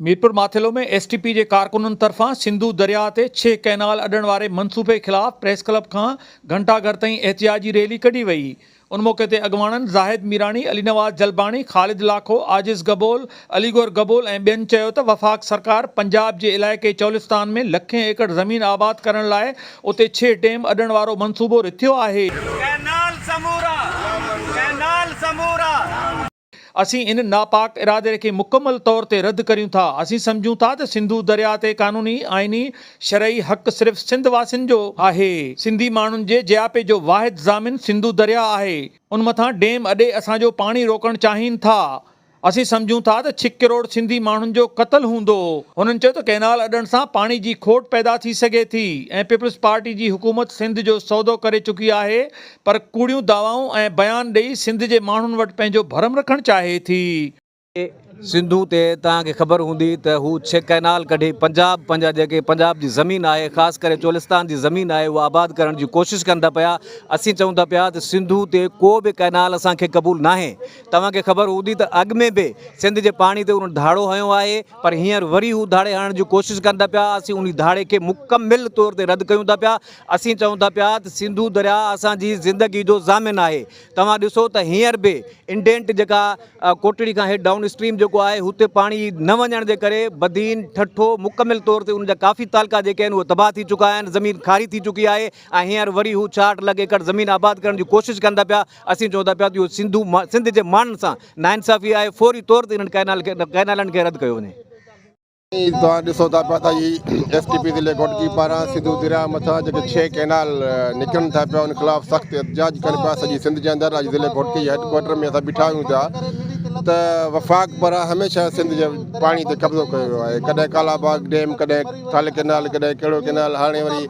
Mirpur Mathelo ۾ S T P جي ڪارڪنن طرفان سنڌو درياهه تي ڇهه ڪئنال اڏڻ واري منصوبي خلاف پريس ڪلب کان گهنٽا گهر تائين احتجاجي ريلي ڪڍي وئي. ان موقعي تي اڳواڻن زاهد ميراڻي، علي نواز جلباڻي، خالد لاکو، عاجز گبول، علي گوهر گبول ۽ ٻين چيو ته وفاق سرڪار پنجاب جي علائقي چولستان ۾ لکين ايڪڙ زمين آباد ڪرڻ لاء اتي ڇهه ڊيم اڏڻ وارو منصوبو رٿيو آهي. ڪئنال سمورا ڪئنال سمورا. اسين ان ناپاڪ ارادي کي مڪمل طور تي رد ڪريون ٿا. اسين سمجهون ٿا ته سنڌو درياء تي قانوني، آئيني، شرعي حق صرف سنڌ واسين جو آهي. سنڌي ماڻهن جي جياپي جو واحد ضامن سنڌو درياء آهي. ان مٿان ڊيم اڏي اسان جو پاڻي روڪڻ چاهين ٿا. اسين سمجهون ٿا ته ڇھ ڪروڙ سنڌي ماڻهن جو قتل هوندو. هنن چيو ته ڪئنال اڏڻ سان پاڻي جي کوٽ پيدا ٿي سگهي ٿي ۽ پيپلز پارٽي جي حڪومت سنڌ جو سودو ڪري چڪي آهي پر ڪوڙيون دعوائون ۽ بيان ڏئي سنڌ جي ماڻهن وٽ پنهنجو ڀرم رکڻ چاهي ٿي. سنڌو تي توهان کي خبر هوندي ته هو ڇھ ڪئنال ڪڍي پنجاب پنهنجا جيڪي پنجاب جي زمين آهي خاص ڪري چولستان جي زمين آهي اها آباد ڪرڻ جي ڪوشش ڪن ٿا پيا اسين چئون ٿا پيا ته سنڌو تي ڪو به ڪئنال اسان کي قبول ناهي توهان کي خبر هوندي ته اڳ ۾ به سنڌ جي پاڻي تي انهن ڌاڙو هنيو آهي پر هينئر وري هو ڌاڙي هڻڻ جي ڪوشش ڪن ٿا پيا اسين انهي ڌاڙي کي مڪمل طور تي رد ڪيون ٿا پيا اسين چئون ٿا پيا ته سنڌو درياء اسان جي زندگي جو ضامن آهي. توهان ڏسو ته هينئر به انڊينٽ جيڪا ڪوٽڙي کان هيٺ ڊائون اسٽريم جيڪو آهي هتي پاڻي نه وڃڻ جي ڪري بدين، ٺٽو مڪمل طور تي ان جا ڪافي تعلقا جيڪي آهن اهي تباهه ٿي چڪا آهن، زمين کاري ٿي چڪي آهي ۽ هينئر وري هو 66 لک ايڪڙ زمين آباد ڪرڻ جي ڪوشش ڪن ٿا پيا. اسين چئون ٿا پيا ته اهو سنڌو سنڌ جي ماڻهن سان ناانصافي آهي، فوري طور تي انهن ڪئنالن کي رد ڪيو وڃي. توهان ڏسو ٿا پيا ته هي ايس ٽي پي ضلعي گهوٽڪي پاران سنڌو درياء مٿان جيڪي ڇهه ڪئنال نڪرن ٿا پيا ان خلاف سخت احتجاج ڪن پيا سڄي سنڌ جي اندر اڄ ضلعي گهوٽڪي جي هيڊ ڪوارٽر ۾ اسان بيٺا آهيون ٿا ته وفاق پاران هميشه سنڌ جي پاڻي تي قبضو ڪيو ويو آهي ڪڏهن ڪالا باغ ڊيم ڪڏهن ٿل ڪئنال ڪڏهن ڪهڙو ڪئنال هاڻي وري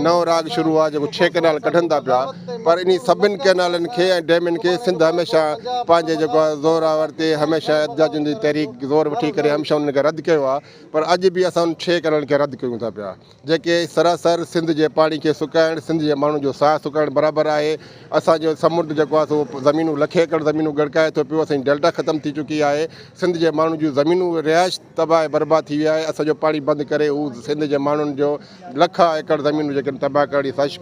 نئون راڳ شروع آهي جيڪو ڇهه ڪئنال ڪڍن ٿا پيا پر انهي سڀن ڪئنالن کي ۽ ڊيمن کي سنڌ هميشه پنهنجي جيڪو آهي زور آور تي هميشه احتجاجن جي تحريڪ زور وٺي ڪري هميشه انهن کي رد ڪيو آهي پر اڄ به اسان انهن ڇهه ڪئنالن کي رد ڪيون ٿا پيا جيڪي سراسر سنڌ جي پاڻي کي سڪائڻ سنڌ جي ماڻهن جو ساهه سڪائڻ برابر آهي اسان جو سمنڊ جيڪو آهي سو زمينون لکين ايڪڙ زمينون ڳڙڪائي ٿو پيو اسان جي ڊيلٽا ختم ٿي چڪي آهي سنڌ جي ماڻهن جون زمينون رهائش تباهه ۽ برباد ٿي وئي آهي اسان جو پاڻي بند ڪري هو سنڌ جي ماڻهن جو لکها ايڪڙ زمينون جيڪي تباهه ڪرڻ جي سازش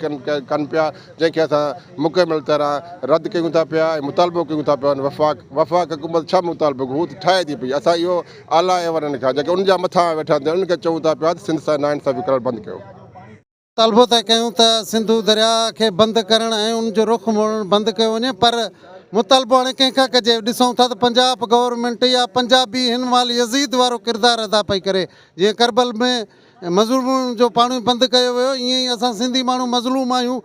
ڪن پيا جنهن کي اسان مڪمل طرح رد ڪيون ٿا پيا ۽ مطالبو ڪيون ٿا پيا وفاق وفاق حڪومت ڇا مطالبو هو ته ٺاهي ٿي پئي اسان اهو اعليٰ ايوانن کان جيڪي ان جا مٿان ويٺا آهن انهن کي چئون ٿا پيا ته سنڌ سان ناانصافي ڪرڻ بند ڪيو. مطالبو ٿا ڪيون ته سنڌو درياء کي بند ڪرڻ ۽ ان جو رخ موڙڻ بند ڪيو وڃي پر مطالبو هاڻي ڪنهن کان ڪجي ڏسون ٿا ته پنجاب گورنمينٽ يا پنجابي هن مهل يزيد وارو ڪردار ادا پئي ڪري جيئن ڪربل ۾ مظلومن جو پاڻي بند ڪيو ويو ائين ئي اسان سنڌي ماڻهو مظلوم آهيون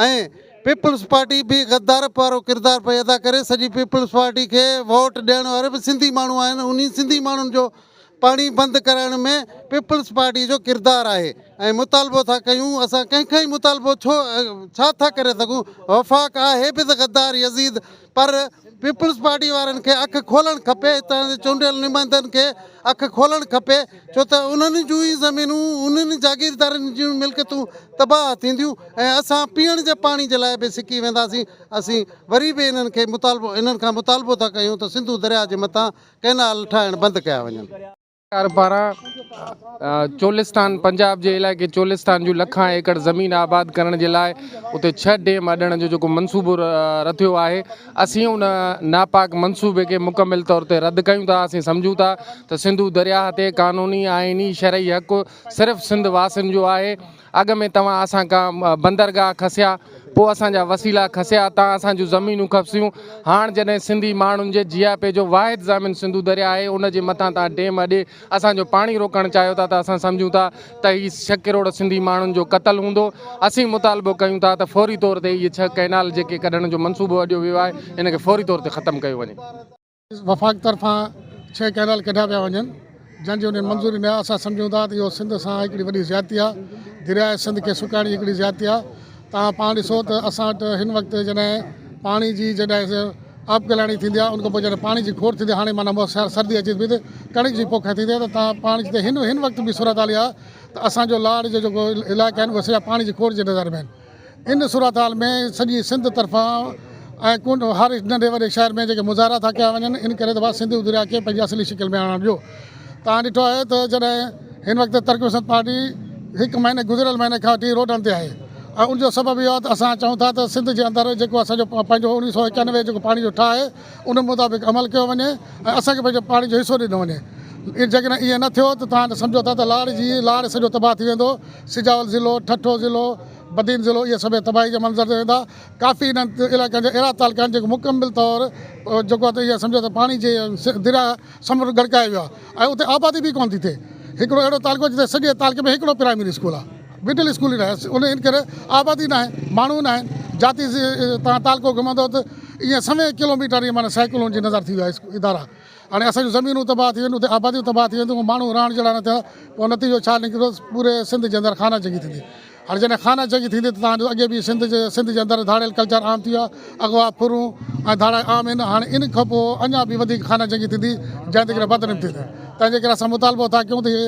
۽ پيپلز پارٽي به غدارپ وارو ڪردار پئي ادا ڪري سڄي پيپلز پارٽي کي ووٽ ڏيڻ واري به سنڌي ماڻهو آهن انهي سنڌي ماڻهن جو پاڻي بند ڪرائڻ ۾ پيپلز پارٽي جو ڪردار آهي ۽ مطالبو ٿا ڪيون اسان ڪنهن کان ئي مطالبو ڇو ڇا ٿا ڪري سگهون وفاق آهي به ته غدار يزيد پر پيپلز پارٽي وارن کي اک کولڻ کپي، هتان جي چونڊيل نمائندن کي اک کولڻ کپي، ڇو ته انهن جون ئي زمينون، انهن ئي جاگيردارن جون ملڪيتون تباهه ٿينديون ۽ اسان پيئڻ جي پاڻي جي لاء به سڪي وينداسين، اسين وري به انهن کي مطالبو انهن کان مطالبو ٿا ڪيون ته سنڌو درياهه جي مٿان ڪئنال ٺاهڻ بند ڪيا وڃن. سرڪار پاران چولستان پنجاب جي علائقي چولستان جون لکان ايڪڙ زمين آباد ڪرڻ جي لاء اتي ڇهه ڊيم اڏڻ جو جيڪو منصوبو رٿيو آهي اسين ان ناپاڪ منصوبي کي مڪمل طور تي رد ڪيون ٿا اسين سمجهون ٿا ته سنڌو درياهه تي قانوني آئيني شرعي حق صرف سنڌ واسين جو آهي اڳ ۾ توهان اسان کان بندرگاهه کسيا، پوء اسان جا وسيلا کسيا، تان اسان جون زمينون کسيون، هاڻ جڏهن سنڌي ماڻهن جي جياپي جو واحد ضامن سنڌو درياء آهي، ان جي مٿان توهان ڊيم اڏي اسان جو پاڻي روڪڻ چاهيو ٿا ته اسان سمجهون ٿا ته هي ڇهه ڪروڙ سنڌي ماڻهن جو قتل هوندو، اسين مطالبو ڪيون ٿا ته فوري طور تي اهي ڇهه ڪئنال جيڪي ڪڍڻ جو منصوبو اڏيو ويو آهي، ان کي فوري طور تي ختم ڪيو وڃي. وفاق طرفان ڇهه ڪئنال ڪڍيا پيا وڃن جن جي انهن منظوري نه اسان سمجهون ٿا ته اهو سنڌ سان هڪڙي وڏي زيادتي آهي درياء سنڌ کي سڪائڻ جي هڪڙي زيادتي آهي توهان پاڻ ڏسو ته اسان وٽ هن وقت جڏهن پاڻي جي جڏهن آبڪلاڻي ٿيندي آهي ان کان پوء جڏهن پاڻي جي کوٽ ٿيندي آهي هاڻي معنيٰ سردي اچي ٿي پئي ته ڪڻڪ جي پوک ٿيندي آهي ته توهان پاڻ جتي هن هن وقت به صورت حال اها آهي ته اسان جو لاڙ جو جيڪو علائقا آهن اهي سڄا پاڻي جي کوٽ جي نظر ۾ آهن ان صورتحال ۾ سڄي سنڌ طرفان ۽ ڪنڊ هر ننڍي وڏي شهر ۾ جيڪي مظاهرا ٿا ڪيا وڃن ان ڪري ته بس سنڌو درياء کي پنهنجي اصلي شڪل ۾ آڻڻ ڏيو توهان ڏٺو آهي ته جڏهن هن وقت ترقي پسند پارٽي هڪ مهيني گذريل مهيني کان وٺي روڊن تي آهي ۽ ان جو سبب اهو آهي ته اسان چئون ٿا ته سنڌ جي اندر جيڪو اسان جو پنهنجو 1991 جيڪو پاڻي جو ٺاهه آهي ان مطابق عمل ڪيو وڃي ۽ اسان کي پنهنجو پاڻي جو حصو ڏنو وڃي. جيڪڏهن ائين نه ٿيو ته توهان سمجهو ٿا ته لاڙ جي لاڙ سڄو تباهه ٿي ويندو. سجاول ضلعو، ٺٽو ضلعو، بدين ضلعو اهي سڀئي تباهي جي منظر تي ويندا. ڪافي انهن علائقن جا اهڙا تعلقا آهن جيڪي مڪمل طور جيڪو آهي ته اهي سمجهو ته پاڻي جي درياء سمنڊ ڳڙڪائي ويو آهي ۽ اتي آبادي به ڪونه ٿي ٿئي. هڪڙو اهڙو تعلقو جتي سڄي تعلقي ۾ هڪڙو پرائمري اسڪول آهي. مڊل اسڪول ئي ناهي ان ڪري آبادي ناهي ماڻهو ناهن جاتي توهان تعلقو گهمندو ته ائين سوين ڪلوميٽر ائين معنيٰ سائيڪلون جي نظر ٿي ويا ادارا هاڻي اسان جون زمينون تباهه ٿي وينديون اتي آباديون تباهه ٿي وينديون ماڻهو رهڻ جهڙا نه ٿيا پوء نتيجو ڇا نڪرندو پوري سنڌ جي اندر خانه جنگي ٿيندي هاڻي جڏهن خانه جنگي ٿيندي ته توهان جو اڳي به سنڌ جي سنڌ جي اندر ڌاڙيل ڪلچر عام ٿي ويو آهي اغوا ڦرون ۽ ڌاڙا عام آهن هاڻي ان کان پوء اڃا به وڌيڪ خانه جنگي ٿيندي جنهن تي ڪري بدنم ٿيندي تنهن جي ڪري اسان مطالبو ٿا ڪيون ته اهي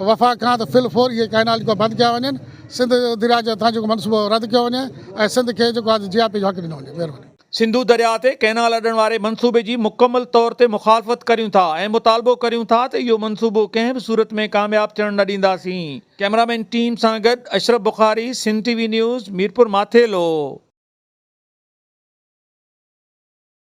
وفاق کان ته في الفور اهي ڪئنال جيڪو بند ڪيا وڃن، سنڌ درياء جي هٿان جيڪو منصوبو رد ڪيو وڃي ۽ سنڌ کي جيڪو آهي جي آء پي جو حق ڏنو وڃي. مهرباني. سنڌو درياء تي ڪئنال اڏڻ واري منصوبي جي مڪمل طور تي مخالفت ڪريون ٿا ۽ مطالبو ڪريون ٿا ته اهو منصوبو ڪنهن به صورت ۾ ڪامياب ٿيڻ نه ڏينداسين. ڪئميرامين ٽيم سان گڏ Ashraf Bukhari, Sindh T V news, Mirpur Mathelo.